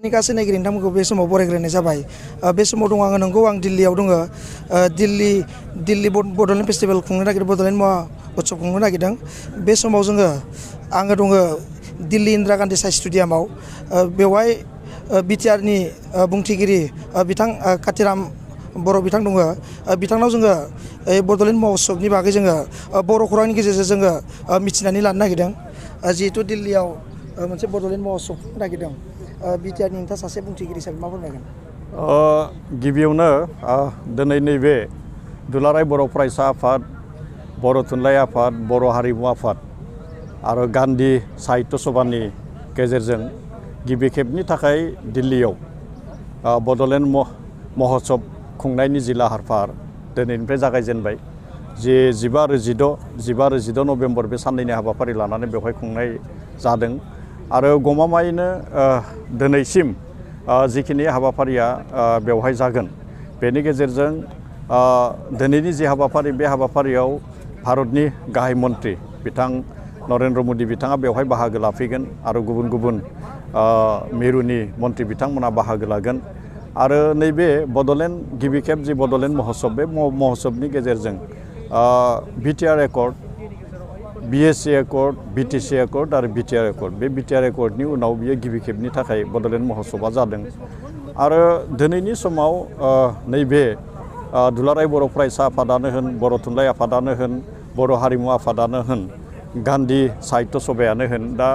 गासै नायगिरि नोंथांमोनखौ बे समाव बरायग्रोनाय जाबाय। बे समाव दङ आङो नंगौ आं दिल्लीयाव दङ। दिल्ली बड'लेण्ड फेस्टिभेल खुंनो नागिरदों, बड'लेण्ड महोत्सव खुंनो नागिरदों। बे समाव आङो दङ दिल्ली इन्दिरा गान्धी साइ स्टेडियामाव। बेवहाय बिटिआरनि बुंथिगिरि बिथां कातिराम बर' बिथां दङ। बिथांनाव जोङो बड'लेण्ड महोत्सवनि बागै जोङो बर' खौरांनि गेजेरजों जोङो मिथिनानै लानो नागिरदों। जिहेतु दिल्लीयाव मोनसे बड'लेण्ड महोत्सव खुंनो नागिरदों, बिटिआरनि नोंथाङा सासे बुंथिगिरि हिसाबै मा फोरमायगोन? गिबियावनो दिनै नैबे दुलाराय बर' फरायसा आफाद, बर' थुनलाइ आफाद, बर' हारिमु आफाद आरो गान्धी साहित्य सभानि गेजेरजों गिबि खेबनि थाखाय दिल्लीयाव बड'लेण्ड महोत्सव खुंनायनि जि लाहार फाहार दिनैनिफ्राय जागायजेनबाय। जे 15 आरो 16 नभेम्बर बे साननैनि हाबाफारि लानानै बेवहाय खुंनाय जादों। आरो गमामायैनो दिनैसिम जिखिनि हाबाफारिया बेवहाय जागोन, बेनि गेजेरजों दिनैनि जि हाबाफारि, बे हाबाफारियाव भारतनि गाहाय मन्त्रि बिथां नरेन्द्र मदि बिथाङा बेवहाय बाहागो लाफैगोन आरो गुबुन गुबुन मिरुनि मन्त्रि बिथांमोना बाहागो लागोन। आरो नैबे बड'लेण्ड गिबि खेब जि बड'लेण्ड महोत्सव, बे महोत्सवनि गेजेरजों BTR accord, BAC accord, BTC accord आरो बिटिआर एकर्ड, बे बिटिआर एकर्डनि उनाव बियो गिबि खेबनि थाखाय बड'लेण्ड महोत्सवआ जादों। आरो दिनैनि समाव नैबे दुलाराय बर' फरायसा आफादानो होन, बर' थुनलाइ आफादानो होन, बर' हारिमु आफादानो होन, गान्धी साहित्य सभायानो होन, दा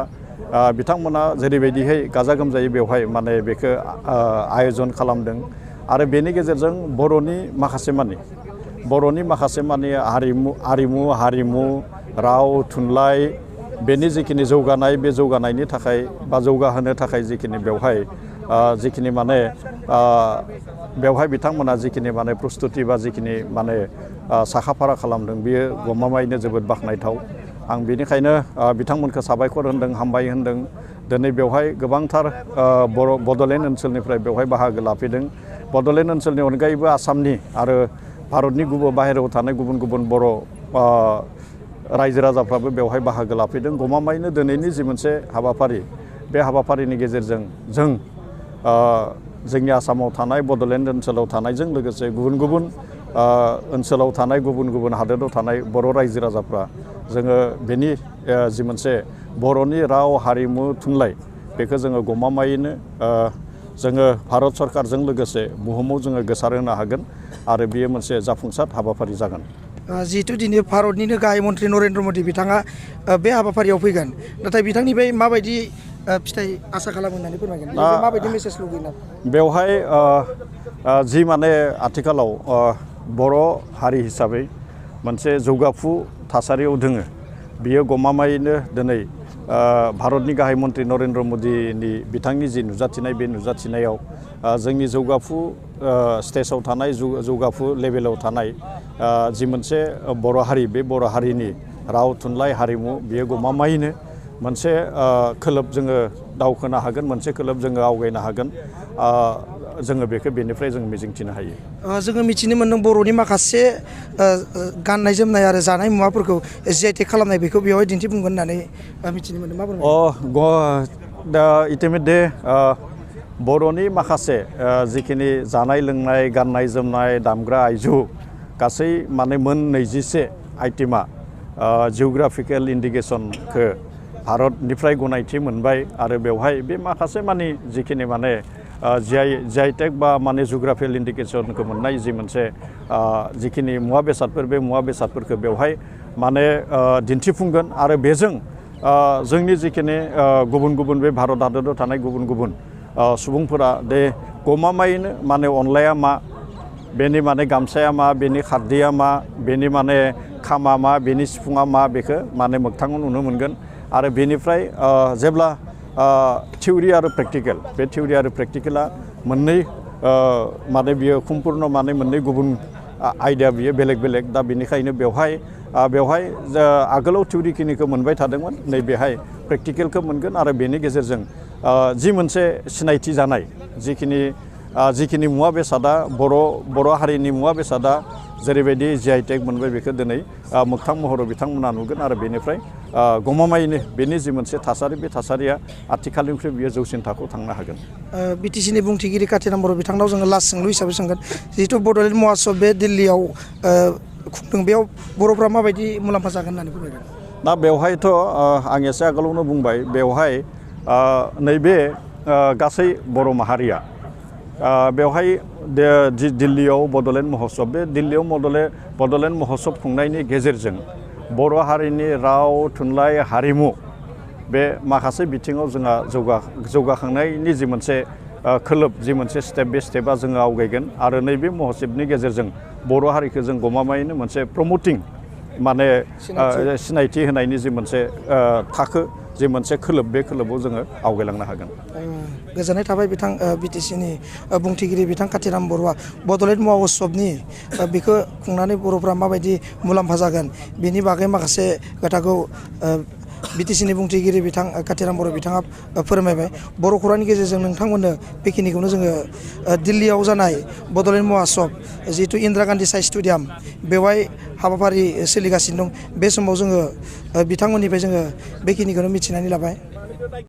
बिथांमोना जेरैबायदिहाय गाजा गोमजायै बेवहाय माने बेखौ आयजन खालामदों। आरो बेनि गेजेरजों बर'नि माखासे माने हारिमु राव थुनलाइ बेनि जिखिनि जौगानाय, बे जौगानायनि थाखाय बा जौगाहोनो थाखाय जिखिनि बेवहाय जिखिनि माने बेवहाय बिथांमोना जिखिनि माने प्रस्तुति बा जिखिनि माने साखाफारा खालामदों, बियो गमामायैनो जोबोद बाख्नायथाव। आं बेनिखायनो बिथांमोनखौ साबायखर होनदों, हामबाय होनदों। दिनै बेवहाय गोबांथार बड'लेण्ड ओनसोलनिफ्राय बेवहाय बाहागो लाफैदों। बड'लेण्ड ओनसोलनि अनगायैबो आसामनि आरो भारतनि बाहेरायाव थानाय गुबुन गुबुन बर' रायजो राजाफ्राबो बेवहाय बाहागो लाफैदों। गमामायैनो दिनैनि जि मोनसे हाबाफारि, बे हाबाफारिनि गेजेरजों जोंनि आसामाव थानाय, बड'लेण्ड ओनसोलाव थानायजों लोगोसे गुबुन गुबुन ओनसोलाव थानाय, गुबुन गुबुन हादोराव थानाय बर' रायजो राजाफ्रा जोङो बेनि जि मोनसे बर'नि राव हारिमु थुनलाइ, बेखौ जोङो गमामायैनो जोङो भारत सरकारजों लोगोसे बुहुमाव जोङो गोसारहोनो हागोन आरो बेयो मोनसे जाफुंसार हाबाफारि जागोन। जिहेतु दिनै भारतनिनो गाहाय मन्त्रि नरेन्द्र मदि बिथाङा बे हाबाफारियाव फैगोन, नाथाय बिथांनिफ्राय माबायदि फिथाइ आसा खालामो होननानै फोरमायगोन? माबायदि मेसेज लुगैना बेवहाय जि माने आथिखालाव बर' हारि हिसाबै मोनसे जौगाफु थासारियाव दोङो, बियो गमामायैनो दिनै भारतनि गाहाय मन्त्रि नरेन्द्र मदिनि बिथांनि जि नुजाथिनाय, बे नुजाथिनायाव जोंनि जौगाफु स्टेजाव थानाय, जौगाफु लेभेलाव थानाय जि मोनसे बर' हारि, बे बर' हारिनि राव थुनलाइ हारिमु, बियो गमामायैनो मोनसे खोलोब जोङो दावखोनो हागोन, मोनसे खोलोब जोङो आवगायनो हागोन। जोङो बेखौ बेनिफ्राय जों मिजिंथिनो हायो। जोङो मिथिनो मोन्दों बर'नि माखासे गाननाय जोमनाय आरो जानाय मुवाफोरखौ जिआइटेक खालामनाय, बेखौ बेवहाय दिन्थिफुंगोन होननानै मिथिनो मोन्दों। मा बुंदों? दा इतिमध्य बर'नि माखासे जिखिनि जानाय लोंनाय, गाननाय जोमनाय, दामग्रा आइजु गासै माने मोन 21 आइटेमा जिअग्राफिकेल इन्डिकेसनखौ भारतनिफ्राय गनायथि मोनबाय। आरो बेवहाय बे माखासे माने जिखिनि माने जिआइटेक बा माने जिअग्राफिकेल इन्डिकेसनखौ मोननाय जि मोनसे जिखिनि मुवा बेसादफोर, बे मुवा बेसादफोरखौ बेवहाय माने दिन्थिफुंगोन। आरो बेजों जोंनि जिखिनि गुबुन गुबुन बे भारत हादराव थानाय गुबुन गुबुन सुबुंफोरा दे गमामायैनो माने अनलाया मा, बेनि माने गामसाया मा, बेनि खारदैया मा, बेनि माने खामा मा, बेनि सिफुङा मा, बेखौ माने मोगथाङाव नुनो मोनगोन। आरो बेनिफ्राय जेब्ला थिउरि आरो प्रेक्टिकेल, बे थिउरि आरो प्रेक्टिकेला मोननै माने बियो सम्पुर्ण माने मोननै गुबुन आयदा, बियो बेलेग बेलेग। दा बेनिखायनो बेवहाय आगोलाव थिउरिखिनिखौ मोनबाय थादोंमोन, नैबेहाय प्रेक्टिकेलखौ मोनगोन। आरो बेनि गेजेरजों जि मोनसे सिनायथि जानाय जिखिनि जिखिनि मुवा बेसादा बर' हारिनि मुवा बेसादा जेरैबायदि GI टेग मोनबाय बेखौ दिनै मोगथां महराव बिथांमोना नुगोन आरो बेनिफ्राय गमामायैनो बेनि जि मोनसे थासारि बे थासारिया आथिखालनिख्रुइ बियो जौसिन थाखोआव थांनो हागोन। बिटिसिनि बुंथिगिरि काथिराम बर' बिथांनाव जोङो लास्ट सोंलु हिसाबै सोंगोन जिहेतु बड'लेण्ड महोत्सब बे दिल्लीयाव खुंदों बेयाव बर'फ्रा माबायदि मुलाम्फा जागोन होननानै फोरमायगोन? दा बेवहायथ' आं एसे आगोलावनो बुंबाय बेवहाय नैबे गासै बर' माहारिया बेवहाय जि दिल्लीयाव बड'लेण्ड महोत्सब बे दिल्लीयाव बड'लेण्ड महोत्सब खुंनायनि गेजेरजों बर' हारिनि राव थुनलाइ हारिमु बे माखासे बिथिङाव जोंहा जौगाखांनायनि जि मोनसे खोलोब जि मोनसे स्टेप बे स्टेपा जोङो आवगायगोन आरो नैबे महोत्सबनि गेजेरजों बर' हारिखौ जों गमामायैनो मोनसे प्रमटिं माने सिनायथि होनायनि जि मोनसे थाखो जि मोनसे खोलोब बे खोलोबाव जोङो आवगायलांनो हागोन। गोजोननाय थाबाय बिथां बिटिसिनि बुंथिगिरि बिथां काथिराम बर'आ बड'लेण्ड महोत्सबनि बेखौ खुंनानै बर'फ्रा माबायदि मुलाम्फा जागोन बेनि बागै माखासे खोथाखौ बिटिसिनि बुंथिगिरि बिथां काथिराम बर' बिथाङा फोरमायबाय। बर' खौरांनि गेजेरजों नोंथांमोननो बेखिनिखौनो जोङो दिल्लीयाव जानाय बड'लेण्ड महोत्सब जिहेतु इन्दिरा गान्धी साइ स्टेडियाम बेवहाय हाबाफारि सोलिगासिनो दं बे समाव जोङो बिथांमोननिफ्राय जोङो बेखिनिखौनो मिथिनानै लाबाय।